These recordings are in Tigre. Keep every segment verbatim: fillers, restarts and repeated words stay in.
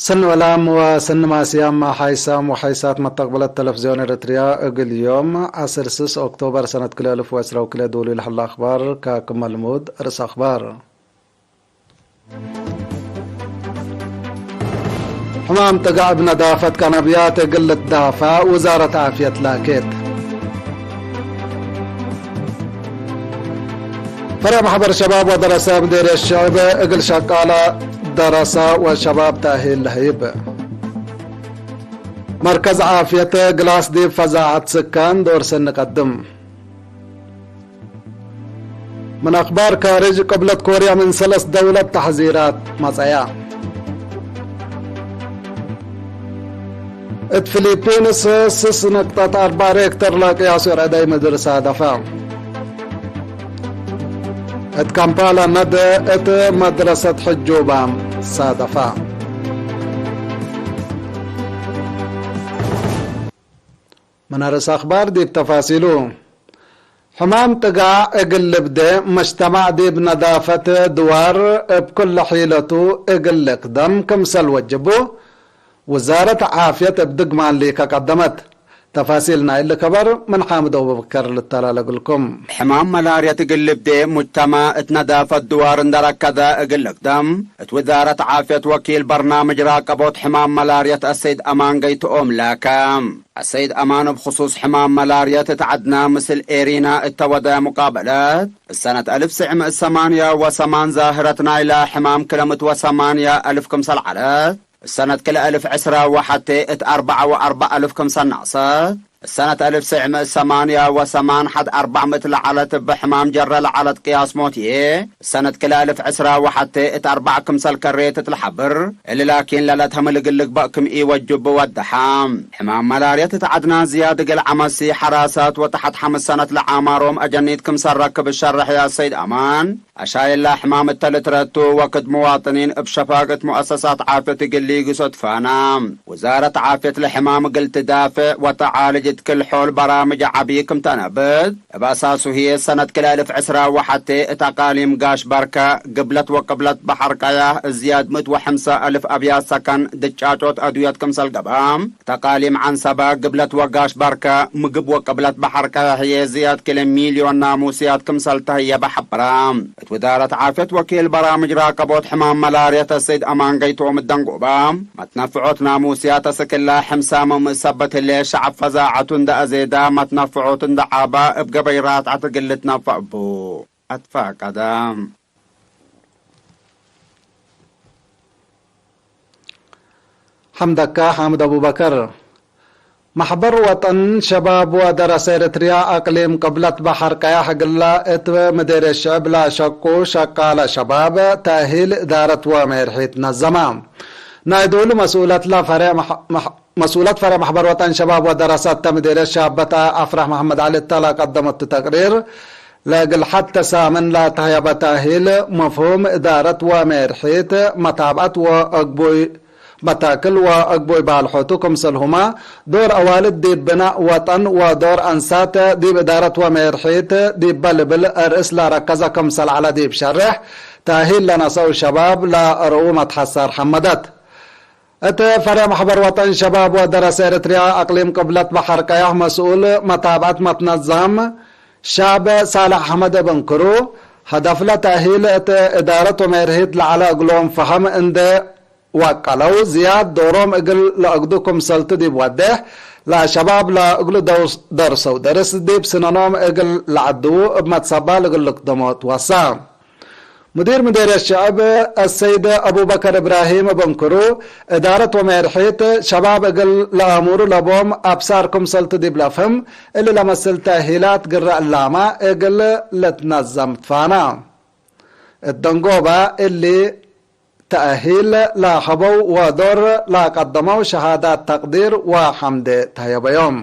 ሰኒ ወላም ወሰኒ ማስያም ሓይሳም ወሓይሳት መተቅበለት ተለፍዝዮን ኤረትርያ፣ እግል ዮም ዐስር ስስ ኦክቶበር ሰነት ክልኤ አልፍ ወዕስራ ወክልኤ ዶሉ ለሀለ አክባር ካክመ ልሙድ ርእስ አክባር። ሕማም ጥጋዕ እብ ነዳፈት ቀነብያት እግል ልትዳፈዕ ውዛረት ዓፍየት ላኬት። ፈሬዕ መሕበር ሸባብ ወደረሰ ምዴርየት ሽዕብ እግል ሸቃለ ደረሰ ወሸባብ ተእሂል ለህይብ። መርከዝ ዓፍየት ግላስ ዲብ ፈዛዐት ስካን ዶር ሰኒ ቀድም። ምን አክባር ካርጅ፣ ቅብለት ኮርያ ምን ሰለስ ደውለት ተሕዚራት መጽአያ። እት ፊሊፒንስ ስስ ነቅጠት አርበዕ ሬክተር ለቅያሱ ረአዳይ ምድር ሳደፈ። እት ካምፓላ ነደ እት መድረሰት ሕጁባም ሳደፈ። ምን አርእስ አክባር ዲብ ተፋሲሉ። ሕማም ጥጋዕ እግል ልብዴ፣ መጅተማዕ ዲብ ነዳፈት ድዋር እብ ኩለ ሒለቱ እግል ልክደም ክምሰል ወጅቡ፣ ውዛረት ዓፍየት እብ ድግማን ሊከ ቀደመት። ተፋሲል ናይሊ ከበር ምን ሓምድ አቡበከር ልተላለ እግልኩም። ሕማም መላርየት እግል ልብዴ፣ ሙጅተማዕ እት ነዳፈት ድዋር እንደ ረከደ እግል ልክደም፣ እት ውዛረት ዓፍየት ወኪል በርናምጅ ራቀቦት ሕማም መላርየት አሰይድ አማን ገይትኦም ላከ። አሰይድ አማን እብ ክሱስ ሕማም መላርየት እት ዐድና ምስል ኤሪና እተ ወደ ሙቃበለት፣ እሰነት አልፍ ስዕ ምእት ሰማንያ ወሰማን ዛህረት ናይላ ሕማም ክለ ምእት ወሰማንያ አልፍ ክምሰል ዐለት፣ እሰነት ክለ አልፍ ዕስራ ወሐቴ እት አርበዐ ወአርበዕ አልፍ ክምሰል ነቅሰት፣ እሰነት አልፍ ስዕ ምእት ሰማንያ ወሰማን ሐድ አርበዕ ምእት ለዐለት እብ ሕማም ጀረ ለዐለት ቅያስ ሞት ህዬ፣ እሰነት ክለ አልፍ ዕስራ ወሐቴ እት አርበዕ ክምሰል ከሬ ትትለሐብር፣ እሊ ላኪን ለለትሀምል እግል ልግበእ ክም ኢወጅብ ወደሐ። ሕማም መላርየት እት ዐድና ዝያድ እግል ዐመሲ፣ ሐራሳት ወተሐት ሐምስ ሰነት ለዓማሮም አጀኒት ክምሰል ረክብ እሸረሐየ አሰይድ አማን፣ አሻይላ ሕማም እተ ልትረቱ ወክድ ሙዋጥኒን እብ ሸፋግ እት ሙአሰሳት ዓፍየት እግል ሊግሶ ትፋና። ውዛረት ዓፍየት ለሕማም እግል ትዳፍዕ ወተዓልጅ እት ክል ሖል በራምጅ ዐቢ ክም ተነብት፣ እብ አሳሱ ህዬ ሰነት ክልኤ አልፍ ዕስራ ወሐቴ እት አቃሊም ጋሽ ባርከ፣ ግብለት ወቅብለት በሐር ቀያህ፣ እዝያድ ምእት ወሐምሳ አልፍ አብያት ሰከን ድጫጮት አድውየት ክምሰል ገብአ፣ እት አቃሊም ዐንሰበ፣ ግብለት ወጋሽ ባርከ፣ ምግብ ወቅብለት በሐር ቀያህ ህዬ ዝያድ ክልኤ ሚልዮን ናሙስያት ክምሰል ተህየበ ሐበረ። እት ውዛረት ዓፍየት ወኪል በራምጅ ራቀቦት ሕማም መላርየት አሰይድ አማን ገይቶም እት ደንጎበ፣ መትነፍዖት ናሙስያት አስክ እለ ሕምሳም ምን ሰበት ህሌ፣ ሸዐብ ፈዛዐቱ እንደ አዜዳ፣ መትነፍዖቱ እንደ ዓባ፣ እብ ገበይ ራትዐት እግል ልትነፈዕ እቡ አትፋቀደ። ሐምደካ ሓምድ አቡበከር። መሕበር ወጠን ሸባብ ወደረሰ ኤረትርያ አቅሊም ቅብለት በሐር ቀያሕ እግለ እት ምዴርየት ሽዕብ ለሸቁ ሸቃለ ሸባብ ተእሂል እዳረት ወሜርሒት ነዘመ። ናይ ዶሉ መስኡለት ለፈሬዕ መሕ-፣ መሕ-፣ መስኡለት ፈሬዕ መሕበር ወጠን ሸባብ ወደረሰ እተ ምዴርየት ሻበተ አፍራህ መሐመድ ዐሊ እተ ለቀደመቱ ተቅሪር፣ ለእግል ሐቴ ሳምን ለተህየበ ተእሂል፣ መፍሁም እዳረት ወሜርሒት፣ መታብዐት ወአግቡይ፣ መታክል ወአግቡይ ባልሖቱ ክምሰልሁመ፣ ዶር አዋልድ ዲብ ብናእ ወጠን ወዶር አንሳት ዲብ እዳረት ወሜርሒት ዲበ ልብል ርእስ ለረከዘ ክምሰል ዐለ ዲብ ሸሬሕ፣ ተእሂል ለነሰኡ ሸባብ ለአርኡ መትሐሳር ሐመደት። እት ፈሬዕ መሕበር ወጠን ሸባብ ወደረሰ ኤረትርያ አቅሊም ቅብለት በሐር ቀያሕ መስኡል መታብዐት መትነዛም ሻብ ሳልሕ አሕመድ እብ እንክሩ፣ ሀደፍለ ተእሂል እት እዳረት ወሜርሒት ለዐለ እግሎም ፈሀም እንዴ ወቀለው፣ ዝያድ ዶሮም እግል ለአግዱ ክምሰልቱ ዲብ ወዴሕ፣ ለሸባብ ለእግሉ ደው-፣ ደርሰው ደርስ ዲብ ስነኖም እግል ለዐድዉ እብ መትሰባል እግል ልክደሞ ትወሰ። ሙዲር ምዴርየት ሽዕብ አሰይድ አቡበከር እብራሂም እብ እንክሩ፣ እዳረት ወሜርሒት ሸባብ እግል ለአሙሩ ለቦም አብሳር ክምሰልቱ ዲብ ለፍህም፣ እሊ ለመስል ተእሂላት ግረ እላመ እግል ልትነዘም ትፋና። እት ደንጎበ እሊ ተእሂል ለሀበው ወዶር ለቀደመው ሸሃዳት ተቅዲር ወሐምዴ ተህየበዮም።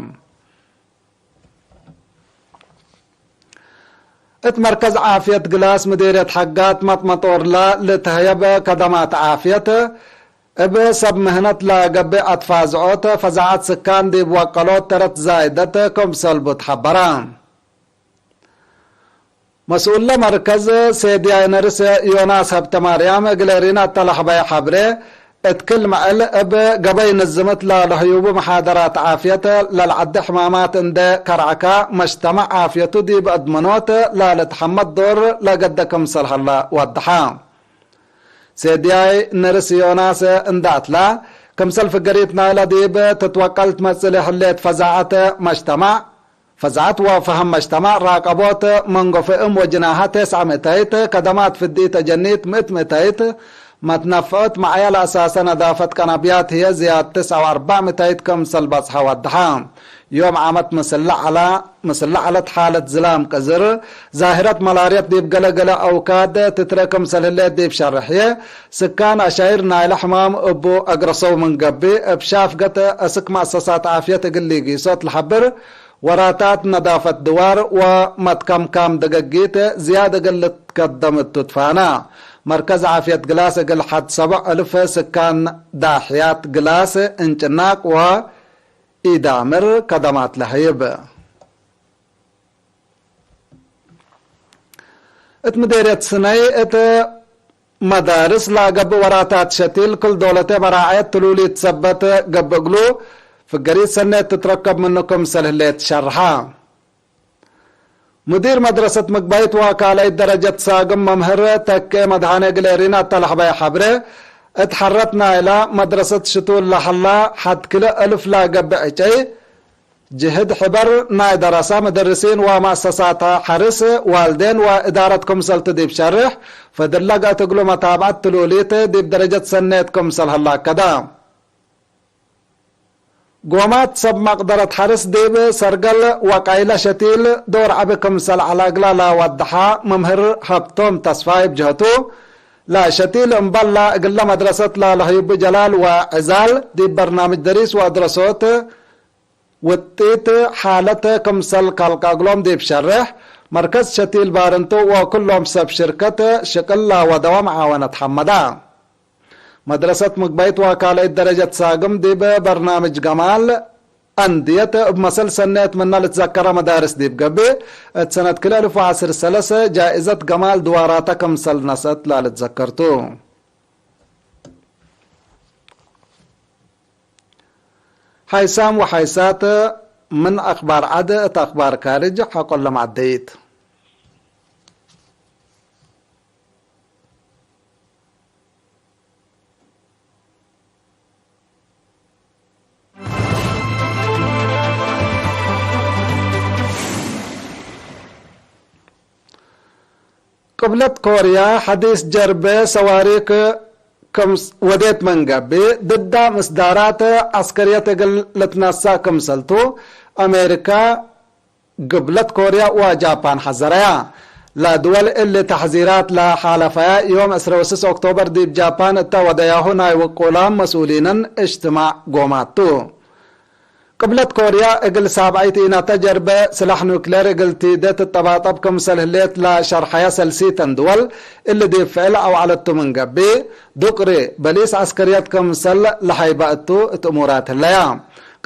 እት መርከዝ ዓፍየት ግላስ ምዴርየት ሐጋት መጥመጦርላ ልትህየብ ከደማት ዓፍየት፣ እብ ሰብ ምህነት ለገብእ አትፋዝዖት ፈዛዐት ስካን ዲብ ወቀሎት ተረት ዛይደት ክምሰልቡ ተሐበረ። መስኡለ መርከዝ ሴድያይ ነርስ ዮናስ ሀብተማርያም እግል ኤሪና እተ ለሀበየ ሐብሬ፣ እት ክል ምዕል እብ ገበይ ንዝምት ላለህዩቡ መሓደራት ዓፍየት ለልዐዲ ሕማማት እንዴ ከርዐካ፣ መጅተመዕ ዓፍየቱ ዲብ አድመኖት ላልትሐመድ ዶር ለገደ ክምሰል ሀላ ወደሐ። ሴድያይ ንርስ ዮናስ እንዳ እትላ፣ ክምሰል ፍገሪት ናይለ ዲብ ትትወቀል ትመጽእ ለህሌት ፈዛዐት መጅተመዕ፣ ፈዛዐት ወፈሀም መጅተመዕ ራቀቦት መንጎ ፍእም ወጅናሀ ቴስዐ ምእተይት፣ ከደማት ፍዲት አጀኒት ምእት ምእተይት፣ መትነፍዖት መዕያ ለአሳሰ ነዳፈት ቀነብያት ህዬ ዝያድ ትስዐ ወአርበዕ ምእተይት ክምሰል በጽሐ ወደሐ። ዮም ዓመት ምስለ ዐለ፣ ምስለ ዐለት ሓለት ዝላም ቅዝር፣ ዛህረት መላርየት ዲብ ገሌ ገሌ አውካድ ትትረ ክምሰል ህሌት ዲብ ሸርሕ ህዬ፣ ስካን አሻይር ናይለ ሕማም እቡ አግረሰው ምን ገብእ፣ እብ ሻፍገት እስክ መአሰሳት ዓፍየት እግል ሊጊሶት ለሐብር፣ ወራታት ነዳፈት ድዋር ወመትከምካም ደገጊት ዝያድ እግል ልትከደም እቱ ትፋና። መርከዝ ዓፍየት ግላስ እግል ሐድ ሰብዕ እልፍ ስካን ዳሕያት ግላስ፣ እንጭናቅ ወኢዳምር ከደማት ለሀይብ። እት ምዴርየት ስነይ እት መዳርስ ለገብእ ወራታት ሸቲል፣ ክል ዶለተ መራዐየት ትሉሊት ሰበት ገብእ እግሉ፣ ፍገሪት ሰኔት ትትረከብ ምኑ ክምሰል ህሌት ሸርሐ። ሙዲር መድረሰት ምግባይት ወካልአይት ደረጀት ሳግም መምህር ተኬ መድሃኔ እግል ኤሪና እተ ለሐበየ ሐብሬ፣ እት ሐረት ናይላ መድረሰት ሽቱል ለሀላ ሐድ ክልእ እልፍ ለገብእ ዕጨይ፣ ጅህድ ሕበር ናይ ደረሰ፣ ምድርሲን ወመአሰሳት ሐርስ፣ ዋልዴን ወእዳረት ክምሰልቱ ዲብ ሸርሕ፣ ፈድል ለገአት እግሉ መታብዐት ትሉሊት ዲብ ደረጀት ሰኔት ክምሰል ሀላ አከደ። ጎማት ሰብ መቅደረት ሐርስ ዲብ ሰርገል ወቀይለ ሸቲል ዶር ዐቢ ክምሰል ዐለ እግላ ለወደሐ መምህር ሀብቶም ተስፋይ እብ ጀህቱ፣ ለሸቲል እምበል እግለ መድረሰት ለለህዩቡ ጀላል ወዕዛል ዲብ በርናምጅ ደሪስ ወአድረሶት ውጢት ሓለት ክምሰል ከልቀ እግሎም ዲብ ሸርሕ፣ መርከዝ ሸቲል ባርንቱ ወክሎም ሰብ ሽርከት ሽቅል ለወደወ መዓወነት ሐመዳ። መድረሰት ምግባይት ወካልአይት ደረጀት ሳግም ዲብ በርናምጅ ገማል አንድየት እብ መሰል ሰኔት ምነ ልትዘከረ መዳርስ ዲብ ገብእ፣ እት ሰነት ክልኤ እልፍ ወዐስር ሰለሰ ጃኢዘት ገማል ድዋራተ ክምሰል ነስአት ለልትዘከር ቱ። ሓይሳም ወሓይሳት ምን አክባር ዐድ እት አክባር ካርጅ ሐቆ ለመዐደይት። ቅብለት ኮርያ ሐዲስ ጀርበ ሰዋሪክ ክም ወዴት መንገብእ፣ ድዳ ምስዳራት ዐስከርየት እግል ልትነሰእ ክምሰልቱ፣ አሜሪካ፣ ግብለት ኮርያ ወጃፓን ሐዘረያ። ለድወል እሊ ተሕዚራት ለሓለፈያ ዮም ዕስረ ወስስ ኦክቶበር ዲብ ጃፓን እተ ወደያሁ ናይ ውቁላም መስኡሊንን እጅትማዕ ጎማት ቱ። ቅብለት ኮርያ እግል ሳብዐይት ኢነተ ጀርበ ስላሕ ኑክሌር እግል ቲዴ ትጠባጠብ ክምሰል ህሌት ለሸርሐየ ሰልሲተን ድወል እሊ ዲብ ፍዕል አውዐለቱ ምን ገብእ፣ ዱቅሪ በሊስ ዐስከርየት ክምሰል ለሀይበ እቱ እት እሙራት ህለያ።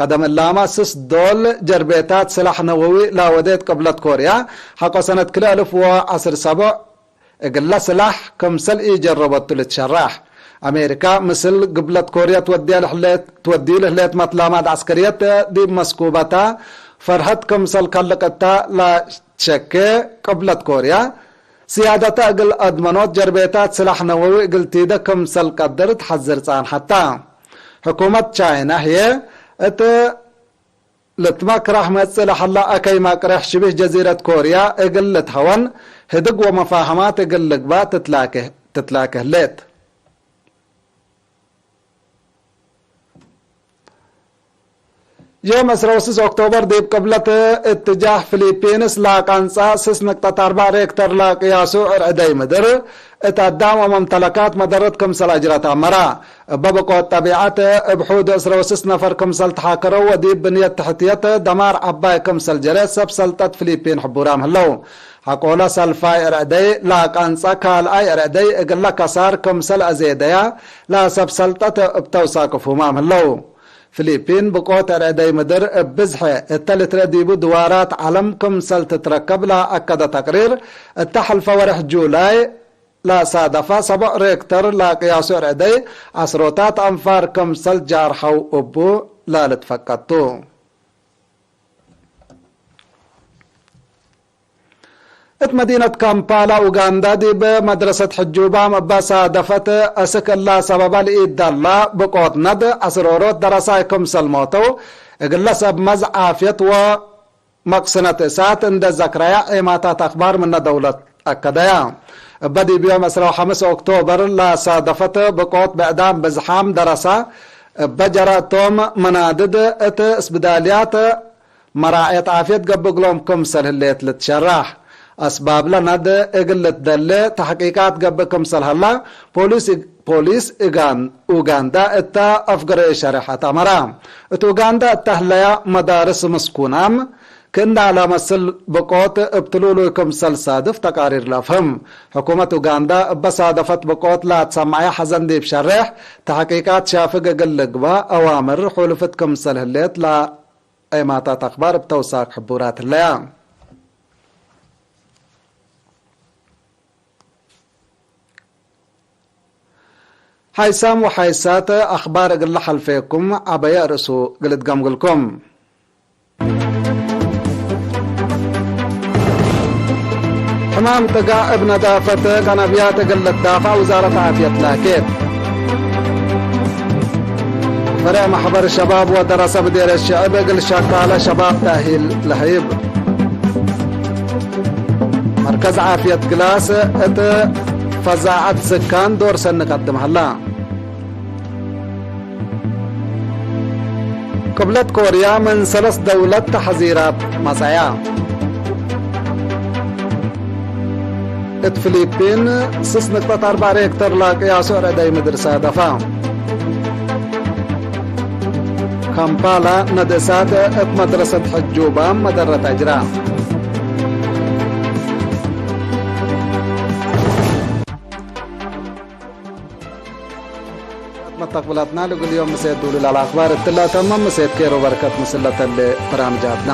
ቀደም እላመ ስስ ዶል ጀርቤታት ስላሕ ነወዊ ለወዴት ቅብለት ኮርያ፣ ሐቆ ሰነት ክልኤ እልፍ ወዐስር ሰቦዕ እግለ ስላሕ ክምሰል ኢጀረበቱ ልትሸራሕ። አሜሪካ፣ ምስል ግብለት ኮርየ ትወድየ ለህሌት፣ ትወድዩ ለህሌት መትላማት ዐስከርየት ዲብ መስኩበታ፣ ፈርሀት ክምሰል ከልቅ እተ ለትሸኬ ቅብለት ኮርየ፣ ስያደተ እግል አድመኖት ጀርቤታት ስላሕ ነወዊ እግል ቲደ ክምሰል ቀድር ተሐዝር ጻንሐታ። ሕኩመት ቻይና ህዬ፣ እት ልትመክረሕ መጽእ ለሀላ አከይ መቅሬሕ ሽቢህ ጀዚረት ኮርያ እግል ልትሀወን ህድግ ወመፋሀማት እግል ልግባእ ትትላኬ፣ ትትላኬ ህሌት። ዮም ዕስረ ወስስ ኦክቶበር ዲብ ቅብለት እትጃህ ፊሊፒንስ ለቀንጸ ስስ ንቅጠት አርበዕ ሬክተር ለቅያሱ ዕርዕደይ ምድር እት አዳም ወመምተለካት መደረት ክምሰል አጅረት አመረ። እበ ብቆት ጠቢዐት እብ ሑድ ዕስረ ወስስ ነፈር ክምሰል ተሓከረው ወዲብ ብንየት ተሕትየት ደማር ዐባይ ክምሰል ጀረ ሰብ ሰልጠት ፊሊፒን ሕቡራም ህለው። ሐቆለ ሰልፋይ ዕርዕደይ ለቀንጸ ካልኣይ ዕርዕደይ እግለ ከሳር ክምሰል አዜደያ ለሰብ ሰልጠት እብ ተውሳክፉማም ህለው። ፊሊፒን ብቆት ዕርዕደይ ምድር እብ ብዝሐ እተ ልትረ ዲቡ ድዋራት ዐለም ክምሰል ትትረከብ ለአከደ ተቅሪር፣ እተ ሐልፈ ወርሕ ጁላይ ለሳደፈ ሰቦዕ ሬክተር ለቅያሱ ርዕደይ ዐስሮታት አንፋር ክምሰል ጃርሐው እቡ ለልትፈቀድ ቱ። እት መዲነት ካምፓላ ኡጋንዳ ዲብ መድረሰት ሕጁባም እበ ሳደፈት እስክ እላ ሰበበ ለኢደላ ብቆት ነድ አስሮሮት ደረሳይ ክምሰል ሞተው እግለ ሰብ መዝ ዓፍየት ወ መቅስነት እሳት እንደ ዘክረያ ዔማታት አክባር ምነ ደውለት አከደያ። እበ ዲብ ዮም ዕስራ ወሐምስ ኦክቶበር ለሳደፈት ብቆት ብዕዳም ብዝሓም ደረሳ እበ ጀረቶም መናድድ እት እስብዳልያት መራዔት ዓፍየት ገብእ እግሎም ክምሰል ህሌት ልትሸራሕ። አስባብ ለነድ እግል ልትደሌ ተሕቂቃት ገብእ ክምሰል ሀላ ፖሊስ ፖሊስ እጋን-፣ ኡጋንዳ እተ አፍግሬ ሸሬሐት አመራ። እት ኡጋንዳ እተ ህለያ መዳርስ ምስኩናም ክእንዳ ለመስል ብቆት እብ ትሉሉይ ክምሰል ሳድፍ ተቃሪር ለአፍህም። ሕኩመት ኡጋንዳ እበ ሳደፈት ብቆት ለአትሰመዐየ ሐዘን ዲብ ሸሬሕ ተሕቂቃት ሻፍግ እግል ልግባእ አዋምር ሑልፍት ክምሰል ህሌት ለዔማታት አክባር እብ ተውሳክ ሕቡራት ህለያ። ሓይሳም ወሓይሳት አኽባር እግል ለሐልፌኩም ዐበየ ርእሱ እግል እትገምግልኩም። ሕማም ጥጋዕ እብ ነዳፈት ቀነብያት እግል ልትዳፈዕ ውዛረት ዓፍየት ላኬት። ፈሬዕ መሕበር ሸባብ ወደረሰ ብዴረ ሽዕብ እግል ሸቃለ ሸባብ ተእሂል ለህይብ። መርከዝ ዓፍየት ግላስ እት ፈዛዐት ስካን ዶር ሰኒ ቀድም ሀላ። ቅብለት ኮርያ ምን ሰለስ ደውለት ተሕዚራት መጽአያ። እት ፊሊፒን ስስ ንቅጠት አርበዕ ሬክተር ለቅያሱ ርዕደይ ምድር ሳደፋ። ካምፓላ ነድእሳት እት መድረሰት ሕጁባም መደረት አጅራ። መተቅብላትና ልግል ዮም ምሴት ዱሉል አልአክባር እትላ ተመም ምሴት ኬሮ በርከት ምስል ለተሌ በራምጃትና።